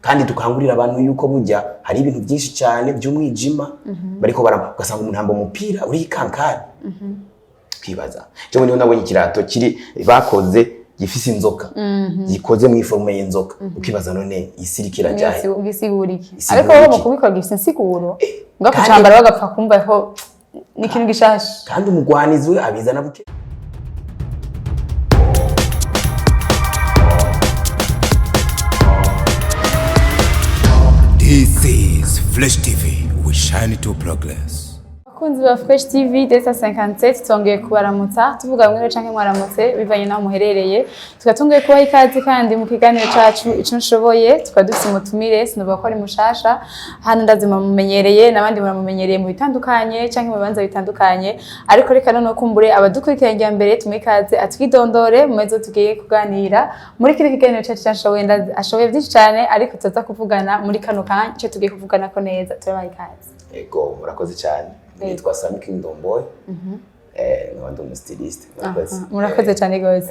Kandi dukangurira abantu yuko burya hari ibintu byinshi cyane by'umwijima bariko bara, ugasanga umuntu yambaye umupira uri ikankari. Kwibaza jewe niho nabonye ikirato kiri bakoze gifise inzoka, gikoze mu i forme y'inzoka, ukibaza none isi iriko irajahe? Gisigura iki? Isigura Ariko bo mu iki? kubikora gifise insiguro ngo Kandi- kucambara bagapfa kumva ko ni ikintu gishasha. Kandi umugwanizi we abizana buke. This is Flash TV. We shine to progress. Abakunzi ba Fresh TV Desa 57, twongeye kubaramutsa, tuvuga mwiriwe canke mwaramutse bivanye n'aho muherereye. Tukaba twongeye kubaha ikaze kandi mu kiganiro cacu Ico Nshoboye. Tukaba dufise umutumire, sinovuga ko ari mushasha hano, ndazi muramumenyereye n'abandi muramumenyereye mu bitandukanye canke mu bibanza bitandukanye, ariko reka noneho kumbure abadukurikiranye rya mbere tumuhe ikaze atwidondore mu mezo tugiye kuganira muri kino kiganiro cacu. Nshoboye, ndazi ashoboye vyinshi cane, ariko tuza kuvugana muri kano kanya ico tugiye kuvuganako neza. Turabaha ikaze. Ego, murakoze cyane. Nitwa Sami Kingdom Boy, nkaba ndi umu styliste. Murakoze. Murakoze cyane rwose.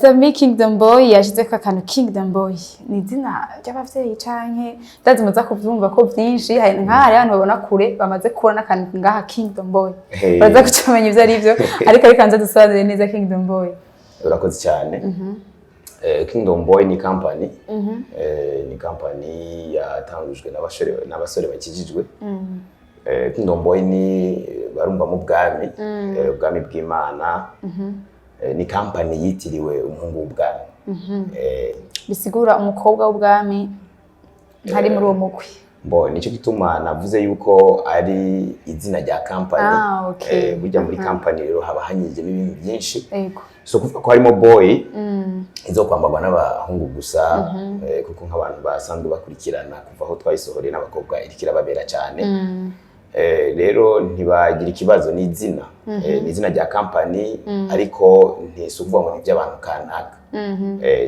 Sami Kingdom Boy, yashizeko akantu Kingdom Boy, ni izina ry'abavyeyi canke? Ndazi muza kuvyumva ko vyinshi, hari nk'aha hari abantu babona kure bamaze kubona akantu ngaha Kingdom Boy, baza kucamenya ivyo ari vyo, ariko reka nze dusobanurire neza Kingdom Boy. Urakoze cyane. Kingdom Boy ni company, ni company yatangujwe n'abasore bakijijwe. Kingdom Boy ni barumva mu bwami, ubwami bw'Imana. Ni company yitiriwe umuhungu w'ubwami. Bisigura umukobwa w'ubwami ntari muri uwo mugwi. Bo nicyo gituma navuze yuko ari izina rya company. Ah, okay. Burya muri company rero haba hanyigiyemo ibintu byinshi. So kuvuga ko harimo boy izo kwambarwa n'abahungu gusa, kuko nk'abantu basanzwe bakurikirana kuva aho twayisohoreye, n'abakobwa iriko irababera cyane. Rero ntibagira ikibazo, ni izina, ni izina rya company, ariko ntisi ukuvuga ngo ni iby'abantu kanaka.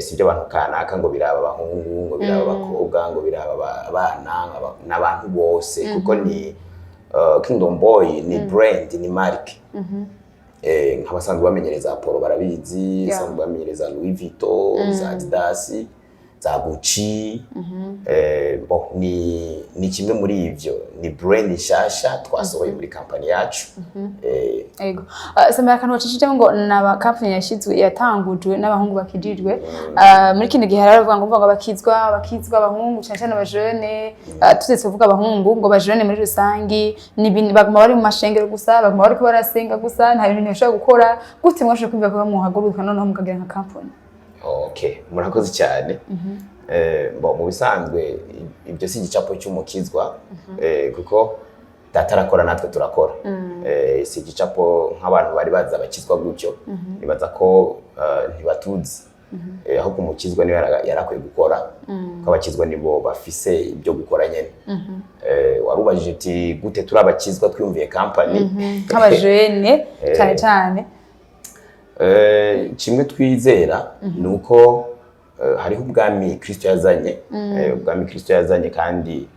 Si iby'abantu kanaka ngo biraba abahungu, ngo biraba abakobwa, ngo biraba abana, n'abantu bose, kuko ni Kingdom Boy ni brand, ni marque. Nk'abasanzwe bamenyereza Polo barabizi, basanzwe bamenyereza Louis Vuitton, za Adidas, za Gucci. Bon, ni kimwe muri ivyo, ni brand nshasha twasohoye muri company yacu. Ego. Samara, akantu wacishijemo ngo naba company yashizwe, yatangujwe n'abahungu bakijijwe. Muri kino gihe hari abavuga ngo bakizwa abahungu cyane cyane abajene, tuzetse kuvuga abahungu ngo bajene muri rusangi ni ibintu baguma bari mu mashengero gusa, baguma bariko barasenga gusa, nta bintu bashobora gukora. Gute mwashobora kumva ko muhaguruka noneho mukagira nka company? Okay, murakoze cyane. Bon, mu bisanzwe ibyo si igicapo cy'umukizwa, kuko data arakora natwe turakora. Si igicapo nk'abantu bari bazi abakizwa gutyo, nibaza ko ntibatuzi. Ahubwo umukizwa niwe yarakwiye gukora, kuko abakizwa nibo bafise ibyo gukora nyene. Warubajije uti gute turi abakizwa twiyumviye company? Nk'abajene cyane cyane. Kimwe twizera ni uko hariho ubwami Kristo yazanye, ubwami Kristo yazanye, kandi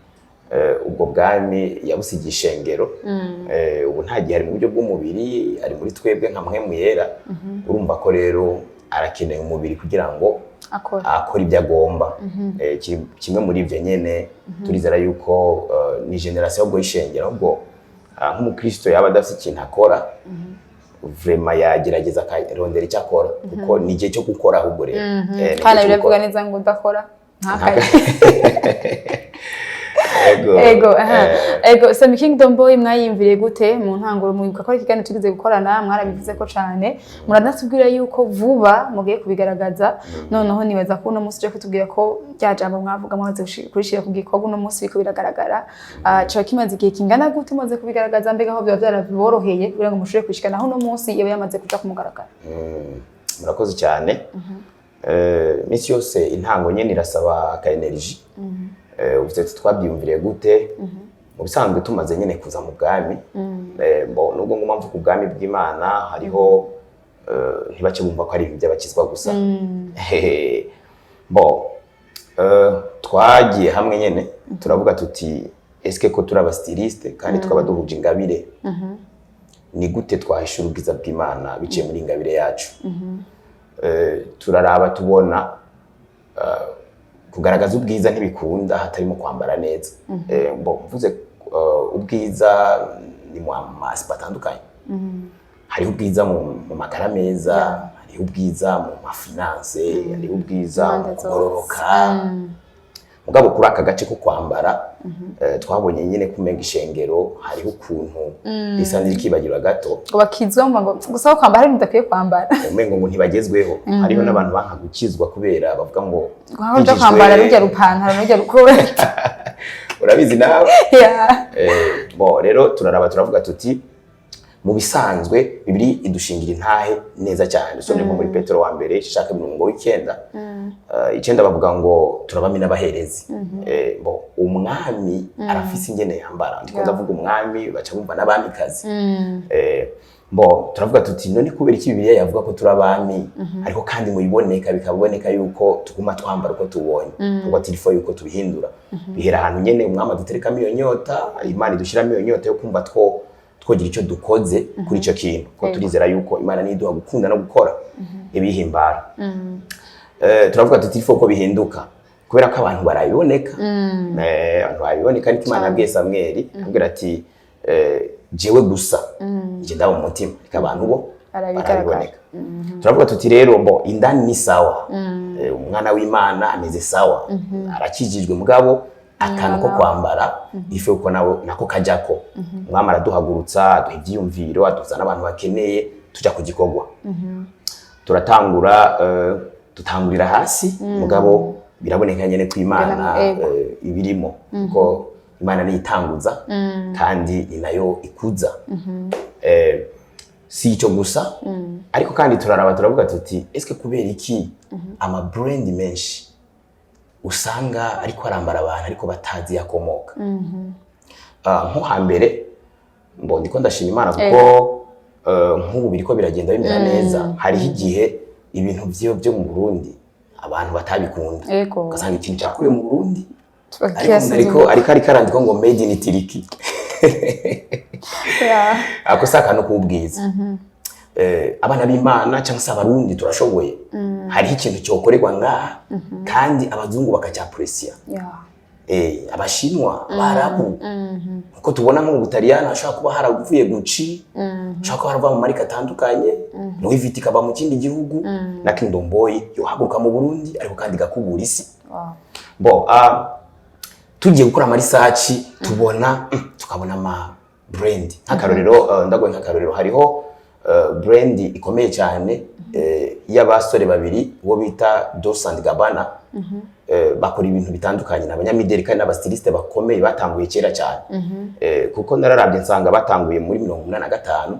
ubwo bwami yabusigiye ishengero. Ubu nta gihe ari mu buryo bw'umubiri, ari muri twebwe nka Mpwemu Yera. Urumva ko rero arakeneye umubiri kugira ngo akora akora ibyo agomba. Kimwe muri ibyo nyene, turizera yuko ni génération ahubwo y'ishengero, ahubwo nk'umukristo yaba adafite ikintu akora, vraiment yagerageza akarondera icyo akora, kuko ni igihe cyo gukora ahubwo rero. Ni igihe Kandi cyo biravuga gukora. neza ngo udakora ntakaye. Ego. Ego, aha. Ego, Sami Kingdom Boy mwayiyumviriye gute mu ntanguro? Mwibuka ko ari ikiganiro tugize gukorana, mwarabivuze ko cane, muranatubwira yuko vuba mugiye kubigaragaza. Noneho nibaza ko uno munsi uje kutubwira ko rya jambo mwavuga mwamaze kurishira ku gikorwa, uno munsi biriko biragaragara. Ah, coba kimaze igihe kingana gute mumaze kubigaragaza? Mbega aho byaba byaraboroheye kugira ngo mushobore kwishikana aho uno munsi yaba yamaze kuja ku mugaragaro? Murakoze cyane. Misi yose intango nyene irasaba ka énergie. Uvuze ati twabyiyumviriye gute? Mu bisanzwe tumaze nyene kuza mu bwami. Bo nubwo nguma mvuga ubwami bw'Imana, hariho ntibace bumva ko ari ibintu by'abakizwa gusa. Bo twagiye hamwe nyene turavuga tuti eske ko turi aba styliste kandi tukaba duhuje ingabire, ni gute twahishura ubwiza bw'Imana biciye muri ingabire yacu? Turaraba tubona Kugaragaza ubwiza ntibikunda hatarimo kwambara neza. Bo mvuze ubwiza ni mu ma aspects atandukanye. Hariho ubwiza mu magara meza, hariho ubwiza mu ma finances, hariho ubwiza mu Impande zose. kugororoka. Mugabo kuri aka gace ko kwambara, twabonye nyine kumenga ishengero hariho ukuntu risa n'irikibagirwa gato. Ngo bakizwa ngo gusa aho kwambara hari ibintu udakwiye kwambara. Umengo ngo ntibagezweho. Hariho n'abantu banka gukizwa kubera bavuga ngo ngo aho uja kwambara rujya rupantaro n'urujya rukobeti. Urabizi nawe. Bo rero turaraba, turavuga tuti mu bisanzwe Bibiri idushingira intahe neza cyane. Usomye nko muri Petero wa mbere ishaka 90, 9, bavuga ngo turabami n'abaherezi. Bo umwami arafise ingene yambara. Ndiko ndavuga umwami, baca bumva n'abamikazi. Bo turavuga tuti none kubera iki Bibiliya yavuga ko turi abami, ariko kandi mubiboneka bikaboneka yuko tuguma twambara uko tubonye? Kuko ati il faut yuko tubihindura. Bihera ahantu nyene umwami aduterekamo iyo nyota, Imana idushyiramo iyo nyota yo kumva two twogira icyo dukoze kuri icyo kintu, ko turizera yuko Imana niduha gukunda no gukora ibihimbara. Turavuga tuti il faut ko bihinduka kubera ko abantu barabiboneka. Abantu barabiboneka. Niko Imana yabwiye Samweli, ambwira ati jewe gusa nje ndaba mu mutima, reka abantu bo Barabigaragara. barabiboneka. Turavuga tuti rero mbo indani ni sawa. Umwana w'Imana ameze sawa, arakijijwe, mugabo akantu ko kwambara ife uko nawe nako kajako. Umwami araduhagurutsa, aduha ibyiyumviro, aduza n'abantu bakeneye, tujya ku gikorwa. Turatangura, dutangurira hasi, mugabo biraboneka nyene ko Imana ibirimo, kuko Imana niyo itanguza kandi ni nayo ikuza. Si icyo gusa, ariko kandi turaraba, turavuga tuti eske kubera iki ama brand menshi usanga ariko arambara abantu ariko batazi yakomoka? Nko hambere mbo ndiko ndashima Imana kuko nk'ubu biriko biragenda bimera neza. Hariho igihe ibintu vyo mu Burundi abantu batabikunda, ugasanga ikintu cyakorewe mu Burundi ariko umuntu ariko arandika ngo "made in Turkey". Ako si akantu k'ubwiza. Abana b'Imana cyangwa se Abarundi turashoboye. Hariho ikintu cyokorerwa ngaha kandi abazungu bakacyapresiya, Abashinwa, Abarabu, nkuko tubona nko mu Butaliyani hashobora kuba haravuye Gucci, hashobora kuba harava mu marika atandukanye, Louis Vuitton ikaba mu kindi gihugu, na Kingdom Boy yohaguruka mu Burundi ariko kandi igakubura isi. Bo tugiye gukora ama research, tubona tukabona ama brand. Nk'akarorero, ndagoye nk'akarorero, hariho brand ikomeye cyane y'abasore babiri uwo bita Dolce and Gabbana. Bakora ibintu bitandukanye, ni abanyamideli kandi n'aba stylistes bakomeye, batanguye kera cyane. Kuko nararabye nsanga batanguye muri 85,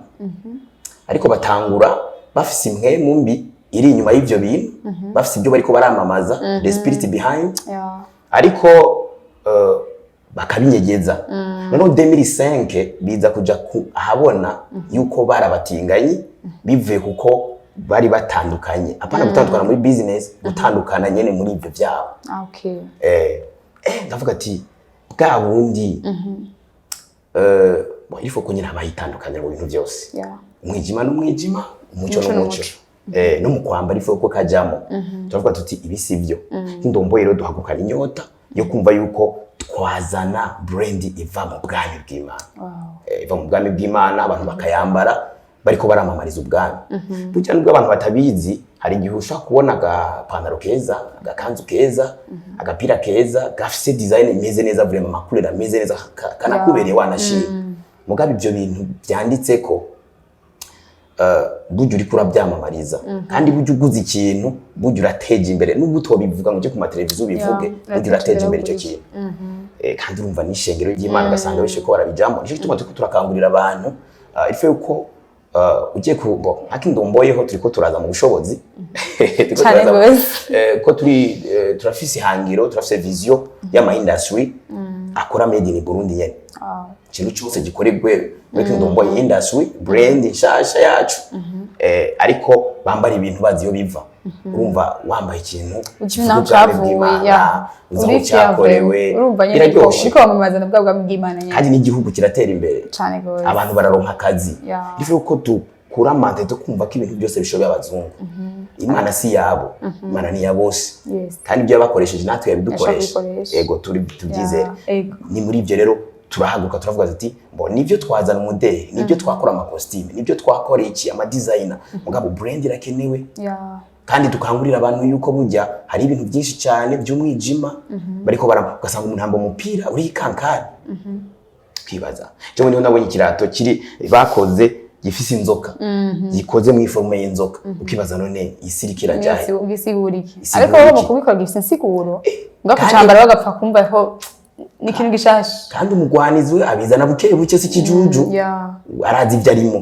ariko batangura bafise impwemu mbi iri inyuma y'ivyo bintu, bafise ibyo bariko baramamaza, the spirit behind, ariko bakabinyegeza. Noneho 2005 biza kuja ku ahabona yuko barabatinganyi, bivuye kuko bari batandukanye, apana gutandukana muri business, gutandukana nyene muri ibyo byabo. Ndavuga ati bwa bundi bon, il faut ko nyine habaho itandukaniro mu bintu byose. Umwijima n'umwijima, umuco Umuco n'umuco. N'umuco. No mu kwambara ifu ko kajamo. Turavuga tuti ibi si byo. Nk'indombo rero duhagurukana inyota yo kumva yuko twazana brand iva mu bwami bw'Imana. Iva mu bwami bw'Imana, abantu bakayambara bariko baramamariza ubwami. Burya nubwo abantu batabizi, hari igihe ushobora kubona agapantaro keza, agakanzu keza, agapira keza gafise design imeze neza, vraiment ama couleurs ameze neza, kanakubereye, wanashima. Mugabo ibyo bintu byanditseko, burya uriko urabyamamariza, kandi burya uguze ikintu, burya urateje imbere, nubwo utobivuga ngo uje ku mateleviziyo ubivuge, burya urateje imbere icyo kintu. Kandi urumva n'ishengero ry'Imana ugasanga benshi ko barabijamo. Nicyo gituma turiko turakangurira abantu, il faut yuko ugiye ku bo nka Kindomboyeho turiko turaza mu bushobozi. Turiko Cane gose. Ko turi turafise ihangiro, turafise vision y'ama industry akora made in Burundi nyene. Ikintu cyose gikorerwe muri Kingdom Boy Industry, brand nshasha yacu. Ariko bambara ibintu bazi iyo biva. Urumva wambaye ikintu uzi kivuga naho ubwami cavuye, bw'Imana, uzi aho uri fier. cyakorewe, Urumva nyene ko biraryoshe. uriko wamamaza na bwa bwami bw'Imana nyene. Kandi n'igihugu kiratera imbere, Cane gose. abantu bararonka akazi. Il faut ko Dukura amante zo kumva ko ibintu byose bishobeye abazungu. Imana si yabo, Imana ni iya bose. Kandi ibyo yabakoresheje natwe yabidukoresha. Yashobora kubikoresha. Ego, turi tubyizere. Ego. Ni muri ibyo rero turahaguruka, turavuga tuti: "Mbo nibyo twazana umudeli, nibyo twakora amakositime, nibyo twakora iki, amadizayina, mugabo brand irakenewe." Kandi dukangurira abantu yuko burya hari ibintu byinshi cyane by'umwijima bariko bara, ugasanga umuntu yambaye umupira uri ikankari, kwibaza cyo niho nabonye ikirato kiri bakoze gifise inzoka, gikoze mu i forme y'inzoka, ukibaza: "None isi iriko irajahe?" Gisigura iki? Isigura Ariko bo mu iki? kubikora gifite insiguro ngo Kandi- kucambara bagapfa kumva ko ni ikintu gishasha. Kandi umugwanizi we abizana buke buke, si ikijuju. Arazi ibyo arimo.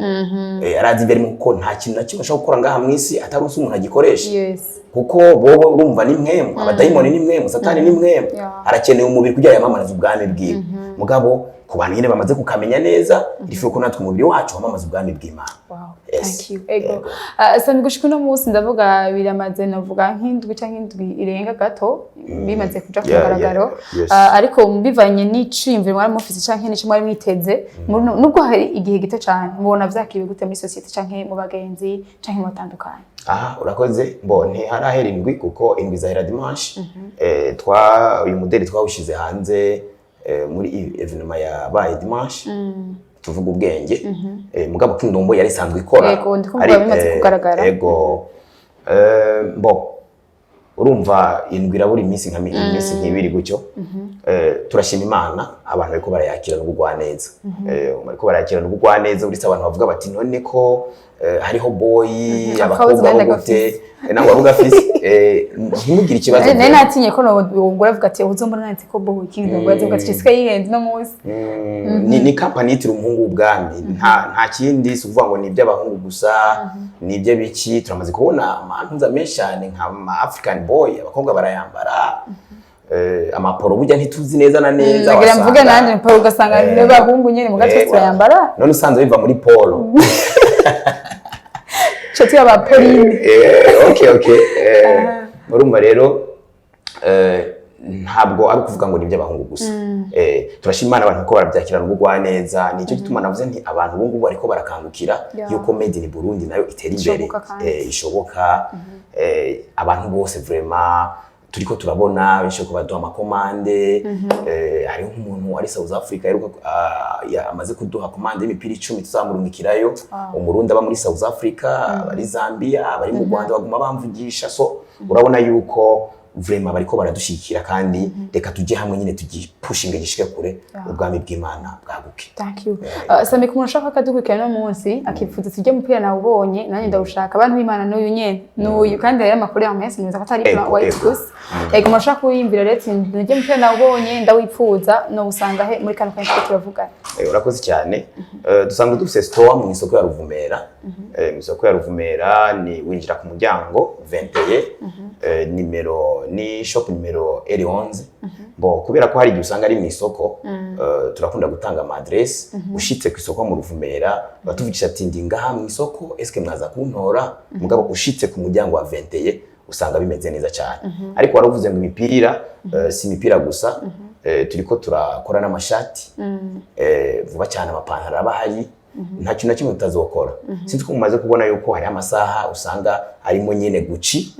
Arazi ibyo arimo, kuko nta kintu na kimwe ashobora gukora ngaha mu isi ataronse umuntu agikoresha. Kuko bobo urumva ni mwemu, abadayimoni ni mwemu, Satani ni mwemu. Arakeneye umubiri kugira yamamarize ubwami bwiwe. Mugabo ku bantu nyine bamaze kukamenya neza, irifuko ko natwe umubiri wacu wamamaza ubwami bw'Imana. Wow, Yes. thank you. Ego. Sami, gushika uno munsi, ndavuga biramaze, navuga nk'indwi canke indwi irenga gato bimaze kuja ku mugaragaro. Ariko bivanye n'iciyumviro mwari mufise canke n'ico mwari mwiteze, nubwo hari igihe gito cane, mubona vyakiriwe gute muri société canke mu bagenzi canke mu batandukanye? Aha, urakoze. Mbo ntiharahera indwi, kuko indwi zahera dimanche. Twa uyu mudeli twawushize hanze muri événement yabaye dimanche, tuvuga ubwenge. Mugabo Kingdom yari isanzwe ikora. Yego, ndi kumva bimaze kugaragara. Ego. Bo urumva indwi irabura iminsi nka iminsi nk'ibiri gutyo. Turashima Imana, abantu bariko barayakira n'ubugwaneza. Bariko barayakira n'ubugwaneza, uretse abantu bavuga bati: "None ko hariho boy Akabuzi abakobwa bo nari gute?" Nawe wari ugafise. Ntimugire ikibazo. Nari natinye ko wogura avuga ati: "Uzombona nanditse ko boy Kingdom", avuga ati: "Jessica yihenze no munsi." Ni kampani yitiriwe umuhungu w'ubwami, nta kindi. Si ukuvuga ngo ni iby'abahungu gusa, ni iby'abiki. Turamaze kubona amantuza menshi cyane nka ama African boy, abakobwa barayambara. Amaporo burya ntituzi neza na neza. Nagira mvuge Wasanga- nanje polo, ugasanga ni abahungu nyene mu gatwe turayambara. None usanzwe biva muri polo. Nshuti y'aba Pauline. Okay. Urumva rero, ntabwo ari ukuvuga ngo ni iby'abahungu gusa. Turashima Imana, abantu ko barabyakirana ubugwaneza. Nicyo gituma navuze nti abantu ubu ngubu bariko barakangukira yuko made in Burundi nayo itera imbere. Ishoboka kandi. Ishoboka. Abantu bose vraiment turiko turabona benshi ko baduha amakomande. Hariho nk'umuntu ari South Africa aheruka, amaze kuduha commande y'imipira 10, tuzamurungikirayo. Umurundi aba muri South Africa, abari Zambia, abari mu Rwanda baguma bamvugisha. So urabona yuko vraiment bariko baradushyigikira, kandi reka tujye hamwe nyine tugipushinge gishike kure, ubwami bw'Imana bwaguke. Thank you. Sami, ku muntu ushaka akadukurikirana uno munsi akifuza tujye mupira nawubonye, nanjye ndawushaka, abantu b'Imana, n'uyu nyene n'uyu, kandi rero amakuru ya menshi nibaza ko atari Ego, white ego. gusa. Ego, umuntu ushaka kuyimbira rero ati: "Nujye mupira nawubonye, ndawipfuza", no usanga he muri kano kanya turiko turavugana? Urakoze cyane. Dusanzwe dufise store mu isoko ya Ruvumera. Mu isoko ya Ruvumera ni winjira ku muryango 21, nimero ni shop nimero R11. Bo kubera ko hari igihe usanga ari mu isoko, turakunda gutanga ama adresse. Ushitse ku isoko mu Ruvumera, batuvugisha ati: "Ndi ngaha mu isoko, eske mwaza kuntora?" Mugabo ushitse ku muryango wa 21 usanga bimeze neza cyane. Ariko waravuze ngo imipira, si imipira gusa. Turiko turakora n'amashati. Vuba cyane amapantaro aba ahari. Nta kintu na kimwe tutazokora. Sinzi ko mumaze kubona yuko hari amasaha usanga harimo nyine Gucci.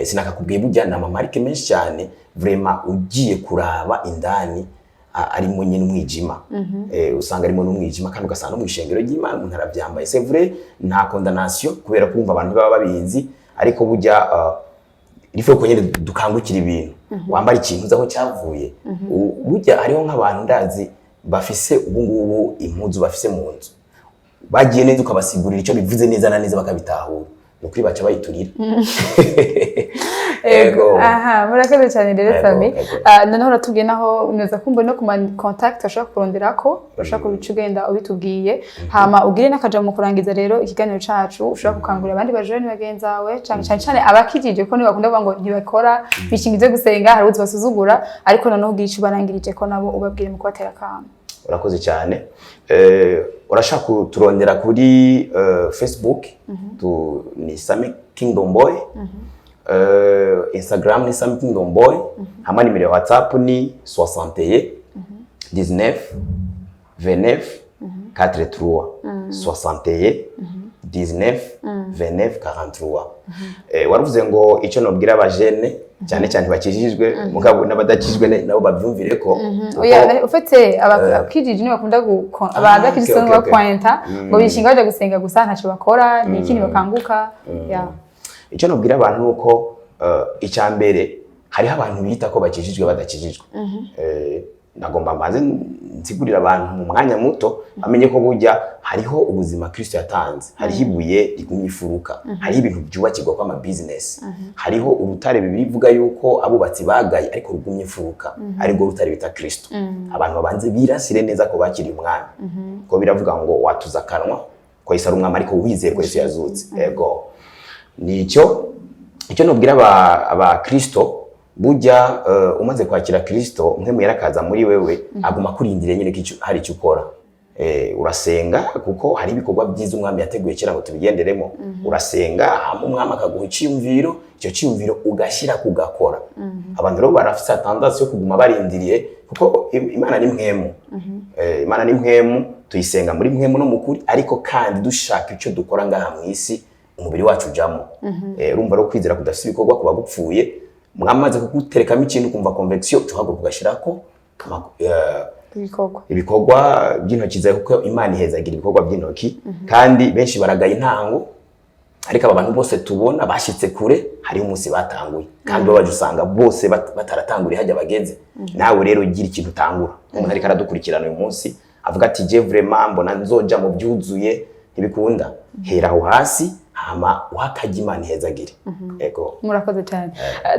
Sinakakubwiye, burya ni amamarike menshi cyane vraiment ugiye kuraba indani arimo nyine umwijima. Usanga arimo n'umwijima, kandi ugasanga no mu ishengero ry'Imana umuntu arabyambaye. C'est vrai, nta condamnation, kubera kumva abantu baba babizi, ariko burya il faut ko nyine dukangukira ibintu. Wambara ikintu uzi aho cyavuye. Burya hariho nk'abantu ndazi bafise ubu ngubu impuzu bafise mu nzu, bagiye neza ukabasigurira icyo bivuze neza na neza bakabitahura, ni ukuri baca bayiturira. Ego. Aha, murakoze cyane rero. Ego, Sami. ego. Ah, noneho uratubwiye naho neza kumva no ku ma contact bashobora kuronderako, bashobora kubica ugenda ubitubwiye, hama ugire n'akajambo mu kurangiza rero ikiganiro cacu ushobora gukangurira abandi bajene bagenzi bawe, cyane cyane cyane abakijije, ko ntibakunda kuvuga ngo ntibakora bishinga ivyo gusenga, hari uzi basuzugura, ariko noneho ugira ico ubarangirije ko nabo ubabwire mu kubatera akamo. Urakoze cyane. Urashaka kuturondera kuri Facebook, ni Sami Kingdom Boy. Instagram ni Sami Kingdom Boy. Hama nimero ya WhatsApp ni 61 19 29 43, 61. 19 29 43. Waravuze ngo icyo nobwira abajene, cyane cyane bakijijwe, mugabo n'abadakijijwe nabo babyumvire ko Oya, ufite abakijiji nibo bakunda abadakijijwe bakwenta ngo bishinga baja gusenga gusa, ntacyo bakora, ni ikindi bakanguka ya. Icyo nobwira abantu ni uko icya mbere, hariho abantu bita ko bakijijwe badakijijwe. Nagomba mbanze nsigurira abantu mu mwanya muto bamenye ko burya hariho ubuzima Kristo yatanze, hariho ibuye rigumya ifuruka, hariho ibintu byubakirwa kw'ama business, hariho urutare Bibiliya ivuga yuko abubatsi bagaye ariko rugumya ifuruka, arirwo rutare bita Kristo. Abantu babanze birasire neza ko bakiriye Umwami, ko biravuga ngo watuza akanwa ko Yesu ari Umwami ariko wizeye ko Yesu yazutse. Ego, nicyo icyo nubwira aba Kristo. Burya umaze kwakira Kristo, Mpwemu yarakaza muri wewe, aguma akurindiriye nyine ko hari icyo ukora. Urasenga kuko hari ibikorwa byiza Umwami yateguye kera ngo tubigenderemo. Urasenga, hama Umwami akaguha icyiyumviro, icyo cyiyumviro ugashyira kugakora. Abantu rero barafise tendance yo kuguma barindiriye, kuko Imana ni mpwemu. Imana ni mpwemu, tuyisenga muri mpwemu no mukuri, ariko kandi dushaka icyo dukora ngaha mu isi, umubiri wacu ujamo. Urumva rero, kwizera kudafite ibikorwa kuba gupfuye. Mwamaze kuguterekamo ikintu, ukumva conviction, uhaguruka ugashyirako ibikorwa. Ibikorwa by'intoki zawe, kuko Imana ihezagira ibikorwa by'intoki. Kandi benshi baragaye intango, ariko aba bantu bose tubona bashyitse kure, hariho umunsi batanguye, kandi babaje usanga bose bataratanguriye hajya bageze. Nawe rero ugira ikintu utangura. Umuntu ariko aradukurikirana uyu munsi avuga ati: "Je vraiment mbona nzoja mu byuzuye ntibikunda." Hera aho hasi, hama uhakajya, Imana ihezagire. Ego. Murakoze cyane.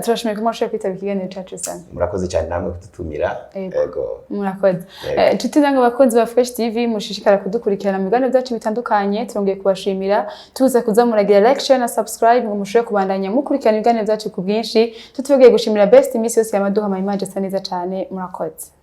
Turashimiye ko mwashoboye kwitabira ikiganiro cyacu sana. Murakoze cyane namwe kudutumira. Ego. Ego. Murakoze. Yego. Inshuti zange, abakunzi ba Fresh TV, mushishikara kudukurikirana mu biganiro byacu bitandukanye, turongeye kubashimira. Tuza kuza muragira like, share na subscribe ngo mushobore kubandanya mukurikirana ibiganiro byacu ku bwinshi. Tutibagiye gushimira Best iminsi yose yamaduha ama image asa neza cyane. Murakoze.